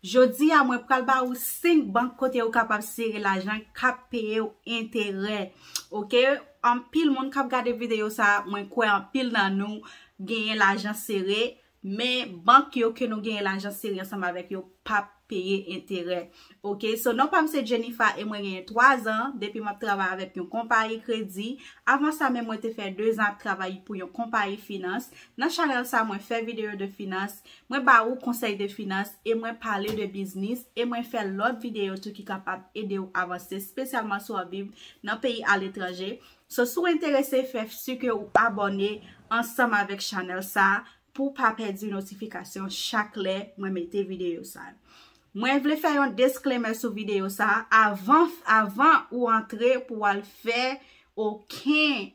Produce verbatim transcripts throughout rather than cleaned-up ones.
Jodi a, mwen pral ba ou senk bank kote ou kapab sere lajan k ap peye w enterè. Oke? Anpil moun k ap gade videyo sa a, mwen kwè anpil nan nou genyen lajan sere, men bank yo ke nou genyen lajan sere ansanm avèk yo p ap peye enterè. Oke? So, non pa m se Jennifer e mwen genyen twa zan depi m ap travay avèk yon konpayi kredi. Avan sa menm, mwen te fè de zan ap travay pou yon konpayi finans. Nan chanèl sa, mwen fè videyo de finans, mwen ba ou konsèy de finans e mwen pale de biznis e mwen fè lòt videyo tou ki kapab ede w avanse, espesyalman si w ap viv nan peyi aletranje. So, si w enterese, fè si ke ou abòne ansanm avèk chanèl sa pou w pa pèdi notifikasyon chak lè mwen mete videyo sa. Mwen vle fè yon disclaimer sou videyo sa. Avan, avan ou antre pou w al fè okenn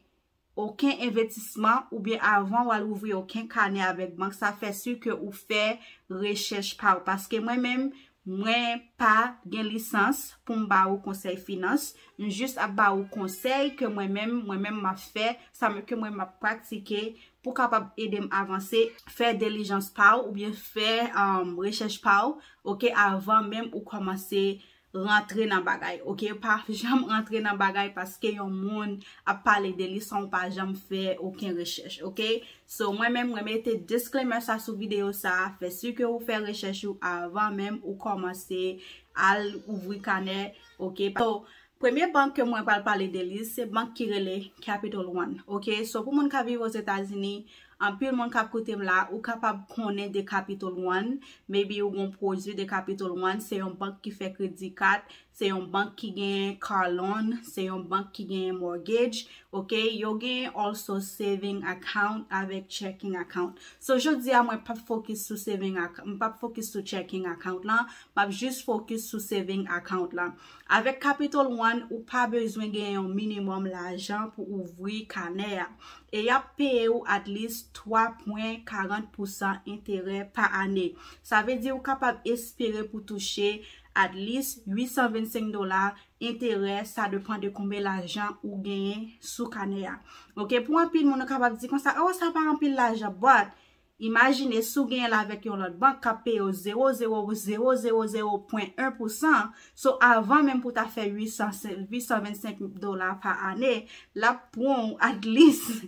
okenn envestisman oubyen avan w al ouvri okenn kanè avèk bank sa, fè si ke ou fè rechèch pa w. Paske mwen menm, mwen pa gen lisans pou m ba ou konsèy finans. M jis ap ba ou konsèy ke mwen menm, mwen menm m ap fè, sa ke mwen m ap pratike pou kapab ede m avanse. Fè dilijans pa w oubyen fè um, rechèch pa w, oke, avan menm ou kòmanse rantre nan bagay, oke? Pa janm rantre nan bagay paske yon moun ap pale de li san w pa janm fè okenn rechèch, oke? So, mwen menm, mwen mete disclaimer sa sou videyo sa, fè si ke ou fè rechèch ou avan menm ou kòmanse al ouvri kanè, oke? So, premye bank ke mwen pral pale de li, se bank ki rele Capital One, oke? So, pou moun k ap viv Ozetazini, anpil moun k ap koute m la, ou kapab konnen de Capital One. Maybe ou gon pwodui de Capital One, se yon bank ki fè kredi kat, se yon bank ki gen car loan, se yon bank ki gen mortgage, oke? Yo gen also saving account avèk checking account. So, jodi a, mwen p ap focus sou saving account, m p ap focus sou checking account lan, m ap jis focus sou saving account lan. Avèk Capital One, ou pa bezwen gen yon minimòm lajan pou ouvri kanè a. E y ap peye w at least twa pwen karant pousan enterè pa ane. Sa vle di ou kapab espere pou touche at least uit san vennsenk dola enterè, sa depan de konbyen lajan ou genyen sou kanè a. Oke, pou anpil moun, ou kapab di konsa, "Oh, sa pa anpil lajan," but imajine si w genyen l avèk yon lòt bank k ap peye w zewo zewo zewo zewo zewo pwen en pousan, so avan menm pou w ta fè uit san, uit san vennsenk dola pa ane, l ap pran w at least,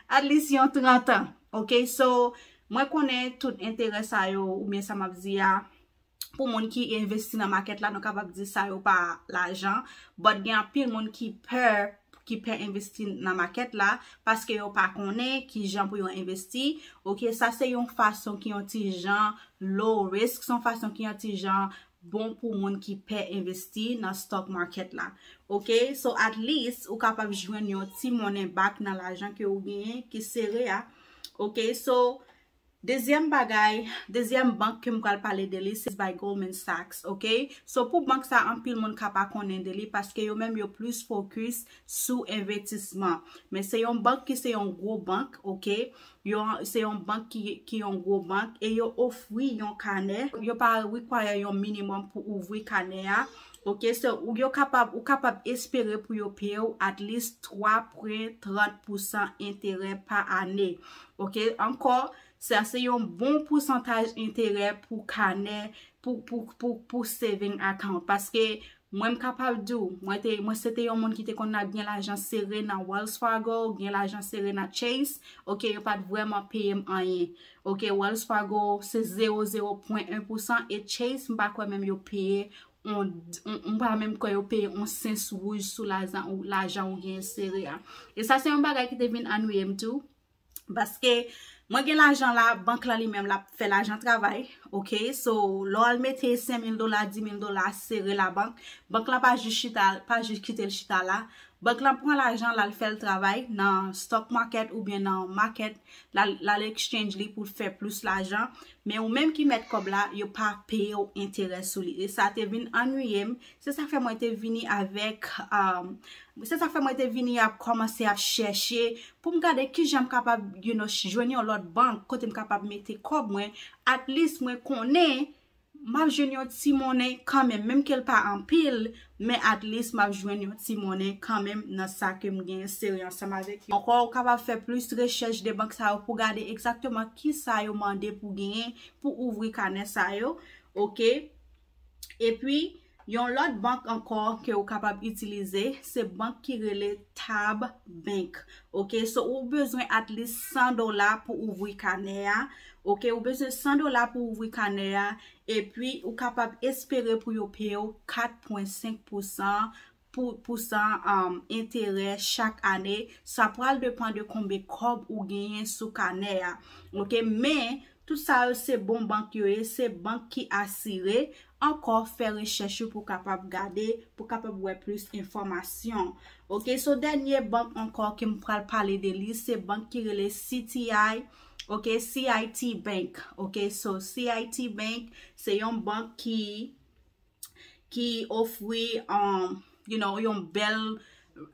at least yon trant an. Oke, so, mwen konnen tout enterè sa yo, oubyen sa m ap di a, pou moun ki envesti nan makèt la, nou kapab di sa yo pa lajan, but gen anpil moun ki pè, ki pè envesti nan makèt la, paske yo pa konnen ki jan pou yo envesti. Oke, sa se yon fason ki yon ti jan low risk, se yon fason ki yon ti jan bon pou moun ki pè envesti nan stock market la. Oke, so at least ou kapab jwenn yon ti monnen back nan lajan ke ou genyen ki sere a. Oke, so dezyèm bagay, dezyèm bank ke m pral pale de li, se by Goldman Sachs, oke? So, pou bank sa, anpil moun ka pa konnen de li, paske yo menm yo plis focus sou envestisman. Men se yon bank ki se yon gwo bank, oke? Yo, se yon bank ki, ki yon gwo bank, e yo ofri yon kanè, yo pa require yon minimòm pou ouvri kanè a, oke? So, ou, yo kapab, ou kapab espere pou yo peye w at least twa pwen trant pousan enterè pa ane, oke? Ankò, sa se yon bon pousantaj enterè pou kanè, pou, pou, pou, pou saving account. Paske mwen m kapab di w, mwen te, mwen se te yon moun ki te konn ap gen lajan sere nan Wells Fargo, gen lajan sere nan Chase. Oke, yo pa t vrèman peye m anyen. Oke, Wells Fargo se zewo zewo pwen en pousan e Chase, m pa kwè menm yo peye on, on, m pa menm kwè yo peye on sens wouj sou lajan, lajan ou gen sere a. E sa se yon bagay ki te vin annuye m tou. Paske mwen gen lajan la, bank lan li menm l ap fè lajan travay, oke? So, lè w al mete senk mil dola, dis mil dola sere labank, bank lan pa jis chita, pa jis kite l chita la. Bank lan pran lajan l, al fè l travay nan stock market oubyen nan market, l al, l al exchange li pou l fè plis lajan. Men ou menm ki mèt kòb la, yo pa peye w enterè sou li. E sa te vin annuye m. Se sa k fè mwen te vini avèk, um, se sa k fè mwen te vini ap kòmanse ap chèche pou m gade kijan m kapab, you know, jwenn yon lòt bank kote m kapab mete kòb mwen. At least mwen konnen m ap jwenn yon ti monnen kanmenm, menm ke l pa anpil, men at least m ap jwenn yon ti monnen kanmenm nan sa ke m genyen sere ansanm avèk yo. Ankò, ou kapab fè plis rechèch de bank sa yo pou gade egzakteman kisa yo mande pou genyen pou ouvri kanè sa yo, oke? Epi, yon lòt bank ankò ke ou kapab itilize, se bank ki rele Tab Bank. Ok, so ou bezwen at least san dola pou ouvri kanè a. Ok, ou bezwen san dola pou ouvri kanè a. Epi, ou kapab espere pou yo peye w kat pwen senk pousan pou, pousan, um, enterè chak ane. Sa pral depann de konbyen kòb ou genyen sou kanè a. Ok, men tout sa yo se bon bank yo ye, se bank ki asire. Ankò, fè rechèch ou pou kapab gade, pou kapab wè plis enfòmasyon. Ok, so dènye bank ankò ke m pral pale de li, se bank ki rele C T I, ok, C I T Bank. Ok, so C I T Bank, se yon bank ki, ki ofri, um, you know, yon bèl,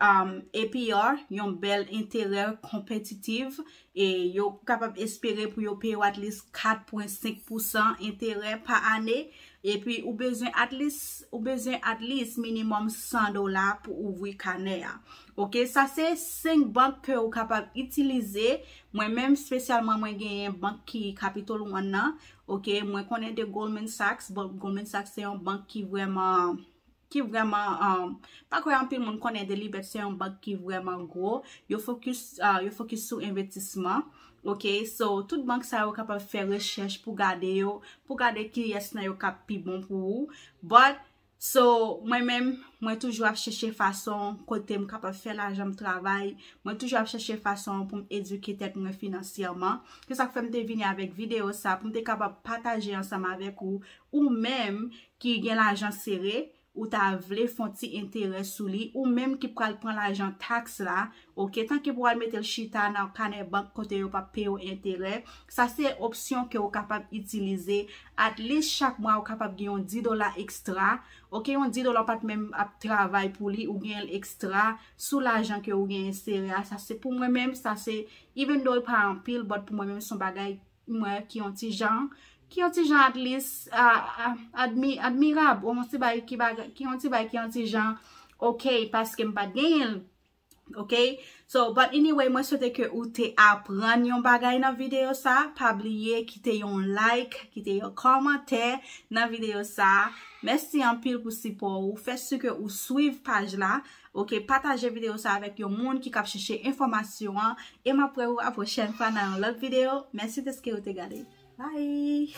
um, A P R, yon bèl enterè konpetitif, e yo kapab espere pou yo peye w at least kat pwen senk pousan enterè pa ane. Epi ou bezwen at least, ou bezwen at least minimum san dola pou ouvri kanè a. Ok, sa se senk bank ke ou kapab itilize. Mwen menm, espesyalman, mwen genyen bank ki Capital One nan. Ok, mwen konnen de Goldman Sachs, but Goldman Sachs se yon bank ki vrèman, ki vrèman, um, pa kwè anpil moun konnen de li, but se yon bank ki vrèman gwo. Yo focus, uh, yo focus sou envestisman. Ok, so tout bank sa yo kapab fè rechèch pou gade yo, pou gade kiyès nan yo k ap pi bon pou ou. But, so, mwen menm, mwen toujou ap chèche fason kote m kapab fè lajan m travay. Mwen toujou ap chèche fason pou m edike tèt mwen finansyèman. Se sa k fè m te vini avèk videyo sa, pou m te kapab pataje ansanm avèk ou, ou menm ki gen lajan sere, ou ta vle fè yon ti enterè sou li, ou menm ki pral pran lajan taks la, ok, tanke pou al mete l chita nan kanè bank kote yo p ap peye w enterè, sa se opsyon ke ou kapab itilize. At least chak mwa ou kapab gen yon dis dola ekstra, ok, yon dis dola ou pa t menm ap travay pou li, ou gen l ekstra sou lajan ke ou genyen sere a. Sa se pou mwen menm, sa se, even though e pa anpil, but pou mwen menm se yon bagay mwen ki yon ti jan, ki yon ti jan at least, ah, ah, admi-, admirab, ou yon ti bay ki bagay, ki yon ti bay ki yon ti jan ok, paske m pa t genyen l. Ok? So, but anyway, mwen swete ke ou te aprann yon bagay nan videyo sa. Pa bliye kite yon like, kite yon kòmantè nan videyo sa. Mèsi anpil pou sipò ou. Fè si ke ou swiv paj la. Ok, pataje videyo sa avèk yon moun ki k ap chèche enfòmasyon an. E m ap wè ou a pwochèn fwa nan yon lòt videyo. Mèsi dèske ou te gade. Bye!